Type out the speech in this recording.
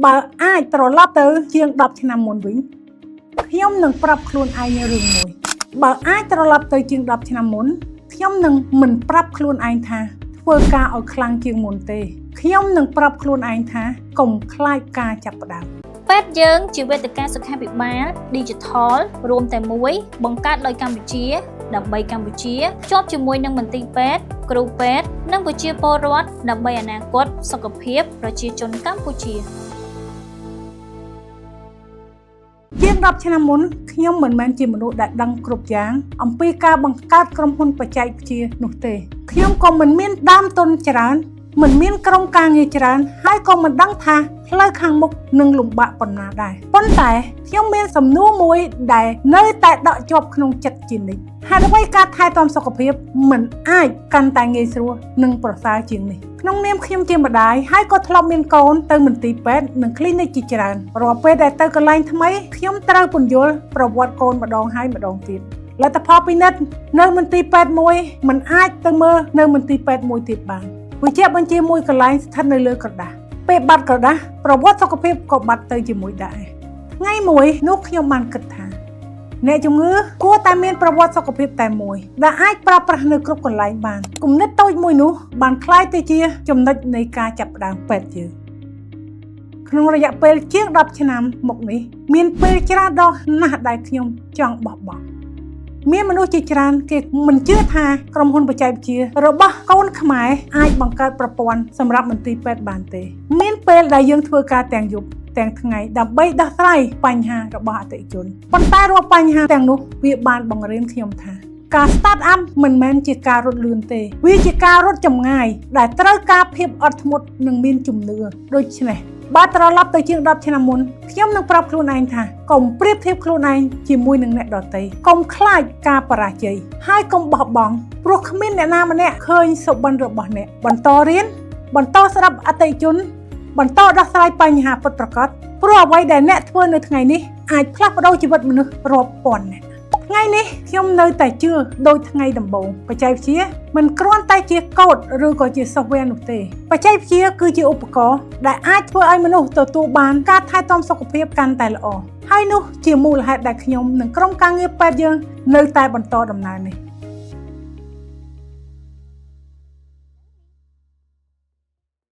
បើអាចត្រឡប់ទៅជាង10ឆ្នាំមុនវិញខ្ញុំនឹងប្រាប់ខ្លួនឯងរឿងមួយបើអាចត្រឡប់ទៅជាង10ឆ្នាំមុនខ្ញុំនឹងមិនប្រាប់ខ្លួនឯងថាធ្វើការឲ្យខ្លាំងជាងមុនទេខ្ញុំនឹងប្រាប់ខ្លួនឯងថាកុំខ្លាចការចាប់ផ្ដើម ពេទ្យយើងជាវេទិកាសុខាភិបាល Digital រួមតែមួយបង្កើតដោយកម្ពុជា ដើម្បីកម្ពុជាភ្ជាប់ជាមួយនឹងមន្ទីរពេទ្យគ្រូពេទ្យនិងប្រជាពលរដ្ឋដើម្បីអនាគតសុខភាពប្រជាជនកម្ពុជា ជាង10ឆ្នាំមុនខ្ញុំមិនមែនជាមនុស្សដែលដឹងគ្រប់យ៉ាងអំពីការបង្កើតក្រុមហ៊ុនបច្ចេកវិទ្យានោះទេខ្ញុំក៏មិនមានដើមទុនច្រើនមិនមានក្រុមការងារច្រើនហើយក៏មិនដឹងថាផ្លូវខាងមុខនឹងលំបាកប៉ុណ្ណាដែរប៉ុន្តែខ្ញុំមានសំណួរមួយដែលនៅតែដក់ជាប់ក្នុងចិត្តជានិច្ចហេតុអ្វីការថែទាំសុខភាពមិនអាចកាន់តែងាយស្រួលនិងប្រសើរជាងនេះក្នុងនាមខ្ញុំជាម្ដាយហើយក៏ធ្លាប់មានកូនទៅមន្ទីរពេទ្យនិងគ្លីនិកជាច្រើនរាល់ពេលដែលទៅកន្លែងថ្មីខ្ញុំត្រូវពន្យល់ប្រវត្តិកូនម្ដងហើយម្ដងទៀតលទ្ធផលពិនិត្យនៅមន្ទីរពេទ្យមួយមិនអាចទៅមើលនៅមន្ទីរពេទ្យមួយទៀតបានវិជ្ជាបញ្ជាមួយកន្លែងស្ថិតនៅលើក្រដាសពេលបាត់ក្រដាសប្រវត្តិសុខភាពក៏បាត់ទៅជាមួយដែរថ្ងៃមួយនោះខ្ញុំបានគិតថា អ្នកជំងឺគួរតែមានប្រវត្តិសុខភាពតែមួយដែលអាចប្រើប្រាស់នៅគ្រប់កន្លែងបានគំនិតតូចមួយនោះបានក្លាយទៅជាចំណុចនៃការចាប់ផ្ដើមពេទ្យយើងក្នុងរយៈពេលជាង10ឆ្នាំមកនេះមានពេលច្រើនដងណាស់ដែលខ្ញុំចង់បោះបង់មានមនុស្សជាច្រើនគេមិនជឿថាក្រុមហ៊ុនបច្ចេកវិទ្យារបស់កូនខ្មែរអាចបង្កើតប្រព័ន្ធសម្រាប់មន្ទីរពេទ្យបានទេមានពេលដែលយើងធ្វើការទាំងយប់ទាំងថ្ងៃដើម្បីដោះស្រាយបញ្ហារបស់អតិថិជនប៉ុន្តែរាល់បញ្ហាទាំងនោះវាបានបង្រៀនខ្ញុំថាការ start up មិនមែនជាការរត់លឿនទេវាជាការរត់ចម្ងាយដែលត្រូវការភាពអត់ធ្មត់និងមានជំនឿដូច្នេះបើត្រឡប់ទៅជាង10ឆ្នាំមុនខ្ញុំនឹងប្រាប់ខ្លួនឯងថាកុំប្រៀបធៀបខ្លួនឯងជាមួយនឹងអ្នកដទៃកុំខ្លាចការបរាជ័យហើយកុំបោះបង់ព្រោះគ្មានអ្នកណាម្នាក់ឃើញសុបិនរបស់អ្នកបន្តរៀនបន្តស្ដាប់អតិថិជន បន្តដោះស្រាយបញ្ហាពិតប្រាកដព្រោះអ្វីដែលអ្នកធ្វើនៅថ្ងៃនេះអាចផ្លាស់ប្ដូរជីវិតមនុស្សរាប់ពាន់នាក់ថ្ងៃនេះខ្ញុំនៅតែជឿដូចថ្ងៃដំបូងបច្ចេកវិទ្យាមិនគ្រាន់តែជាកូដឬក៏ជា software នោះទេបច្ចេកវិទ្យាគឺជាឧបករណ៍ដែលអាចធ្វើឲ្យមនុស្សទទួលបានការថែទាំសុខភាពកាន់តែល្អហើយនោះជាមូលហេតុដែលខ្ញុំនិងក្រុមការងារពេទ្យយើងនៅតែបន្តដំណើរនេះ។